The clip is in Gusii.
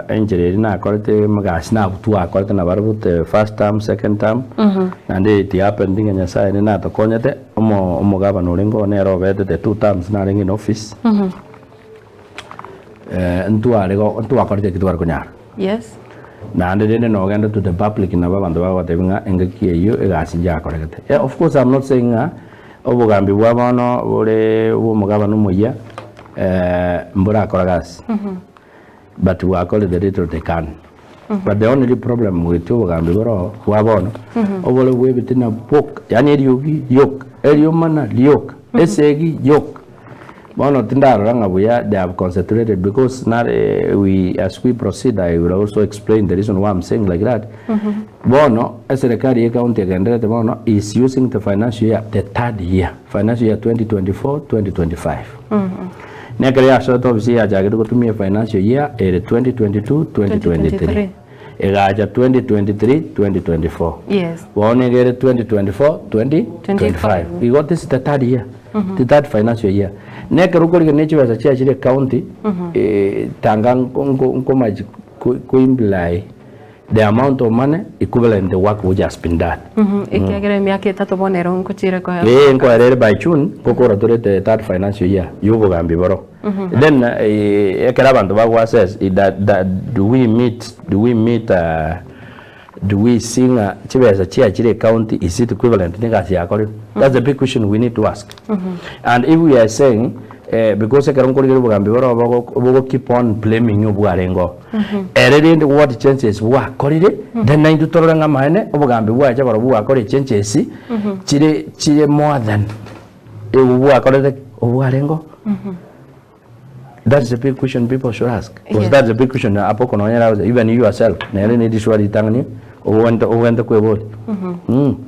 Enchera eria nakorete egasi twakorete nabarabwo the first term, second term, naende it happened ng'a Nyasaye ere natokonyete, omo omogabana orenge oo nere obete the two terms narenge in office, ntware go ntwakorete eki tware konyara. Naende rende nogende to the public nabo abanto bagotebia ng'a engaki eyio egasi njakoregete. Of course I'm not saying ng'a obogambi bwa bono bore bwa omogabana omoyia mborakora gasi, but bwakorire the little they can. But the only problem with obogambi bore oo bwa bono, obore bwa ebitina boka, yaani eriogi rioka, eriomana rioka, esegi yoka. Bono tindarora ng'a buya they have concentrated because nare we as we proceed I will also explain the reason why I'm saying like that. Bono eserekari ye county egenderete bono is using the financial year the third year financial year 2024 2025. Na ekero yasoete ofisi yachagete gotumia financial year ere 2022 2023 egacha 2023 2024. Bono iga ere 2024 2025. Igo this is the third year. The third financial year. Na ekero okorigia ne chibesa chiachire ecounty, tanga nkomachi ko imply the amount of money equivalent the work which has been done. Ekiagera emiaka etato bono ero nkochire koera. Ee, nkoera ere by June, ngokora tore the third financial year ya obogambi boro. Then ekero abanto bago assess that do we meet, do we meet Do we see ng'a chibesa chiachire ecounty is it equivalent ne egasi yakorirwe? That's the big question we need to ask. And if we are saying eh, because ekero nkorigereria obogambi bore obo bogo keep on blaming obwarenge oo. Ere rende what changes bwakorire, then naintwe torore ng'a amaene obogambi bwacha barobwo bwakorire changes chire chire more than obwo bwakorete obwarenge oo. That is a big question people should ask. Because that's a big question apo kononyera even you yourself nere ne riswali ritang'ani ogwente ogwente kweboria.